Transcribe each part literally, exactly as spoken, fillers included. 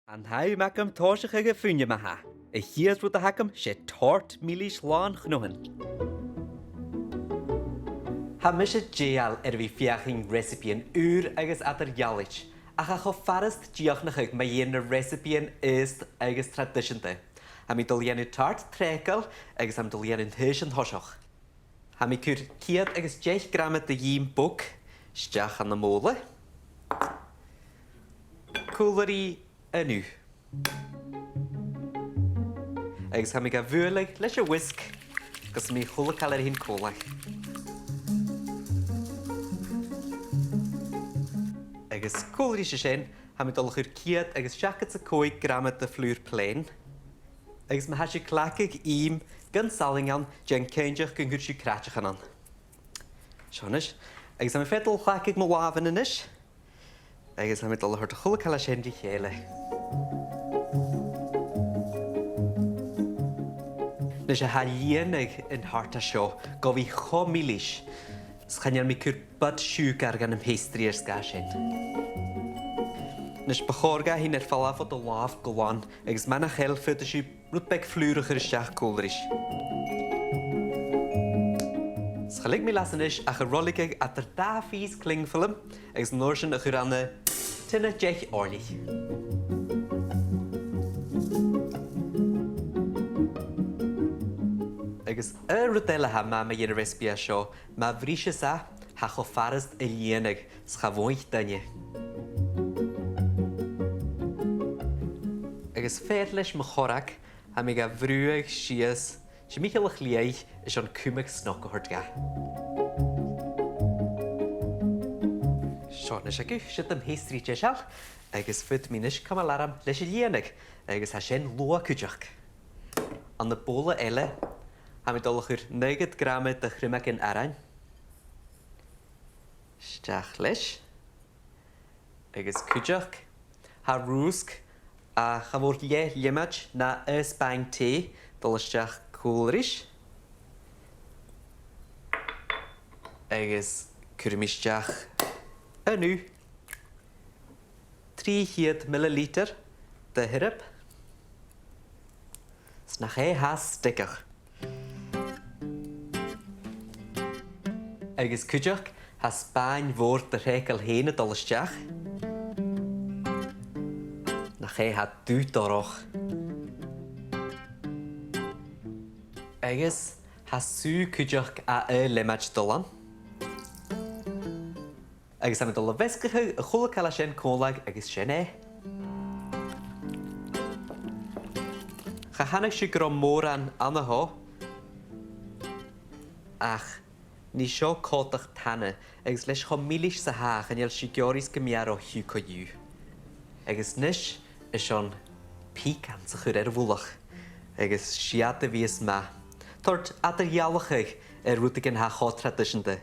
An t-àm agam tòiseachadh a' fuine ma-thà. A' chiad rud a th' agam, 's e tòrr milis làn chnothan. Tha mise dèidheil air a bhith a' feuchainn reasabaidhean ùra agus eadar-dhealaichte, ach tha e cho furasta dìochuimhneachadh mu dheidhinn na reasabaidhean aosta agus traidiseanta. Tha mi a' dol a dhèanamh tart trèicil agus tha mi a' dol a dhèanamh an taois an toiseach. Tha mi a' cur ceud agus deich grama de dh'ìm bog a-steach ann am bobhla. Cùlraidh an-diugh. Agus tha mi ga bhualadh leis a' whisk gus am bi a h-uile càil air tighinn còmhla. Agus còmhla ris sin, tha mi a' dol a chur ceud agus seachdad 's a còig grama de fhlùr plèan. Agus ma tha sibh a' cleachdadh ìm gun salann ann, dèan cinnteach gun cuir sibh craiteachan ann. Seo a-nis. Agus tha mi a' feuchainn a chleachdadh mo làmhan a-nis. Agus tha mi a' dol a thoirt a h-uile càil a tha sin ri chèile. A-nis, tha lìonadh an tarta seo gu bhith cho milis, 's chan eil mi a' cur buta siùcair dhan a' phastry air sgàth sin. A-nis, bu chòir dha a thighinn air falbh bho do làmh gu làn, agus mura h-eil, faodaidh sibh rud beag flùr a chur a-steach còmhla ris. 'S cha leig mi leas a-nis ach a roiligeadh eadar dà phìos cling film, agus an uair sin a chur ann an tiona deich òirlich. Agus aon rud eile a tha math mu dheidhinn an reasabaidh seo, ma bhriseas e, tha e cho furasta a lìonadh 's cha mhothaich duine. Agus feuch leis mo chorrag, tha mi ga bhruthadh sìos timcheall a' chlèibh airson cumadh snog a thoirt dha. Seo a-nis agaibh, siud am pastry deiseil, agus faodaidh mi a-nis cumail orm leis a lìonadh, agus tha sin luath cuideachd. Ann am bobhla eile, tha mi a' dol a chur naochad grama de chriomagan arain a-steach leis. Agus cuideachd, tha rùsg, a, cha mhòr leth-liomaid no aon spàin tì a' dol a-steach còmhla ris. Agus cuiridh mi a-steach an-diugh trì cheud millilitear de shioraid. 'S nach e a tha steigeach. Agus cuideachd, tha spàin mhòr de thrèiceil fhèin a' dol a-steach. Nach e a tha dubh dorch. Agus tha sùgh cuideachd a, aon liomaid a' dol ann. Agus tha mi a' dol a mheasgachadh a h-uile càil a tha sin còmhla agus sin e. Cha chanadh sibh gun robh mòran ann a sheo, ach nì seo còmhdach tana, agus leis cho milis 's a tha e, chan eil sibh ag iarraidh 's gum bi e ro thric co-dhiù. Agus a-nis, airson pìos a chur air a' mhullach, agus 's iad a bhios math. Toirt eadar-dhealachadh air rudeigin a tha cho traidiseanta.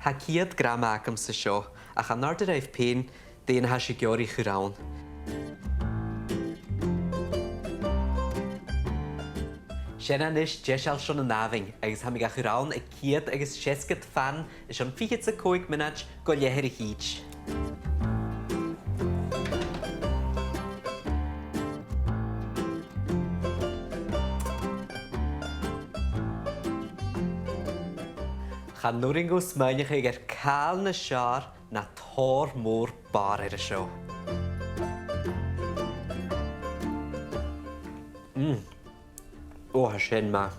Tha ceud grama agamsa seo, ach chan fhaigh sibh fhèin dè na tha sibh ag iarraidh a chur ann. Sin e a-nis deiseil son an àmhainn, agus tha mi ga chur ann aig ceud agus seasgad fan airson fichead 's a còig mionaid gu leth-uair a thìde. Chan urrainn dhomh smaoineachadh air càil nas fheàrr na tòrr mòr bàrr air a seo. Mm. Ò, tha sin math.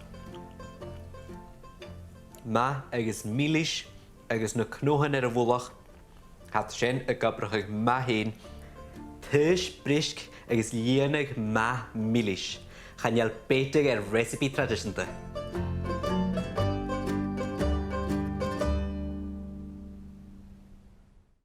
Math agus milis agus na cnothan air a' mhullach. Tha sin ag obrachadh math fhèin. Taois brisk agus lìonadh math milis. Chan eil beatadh air reasabaidh traidiseanta.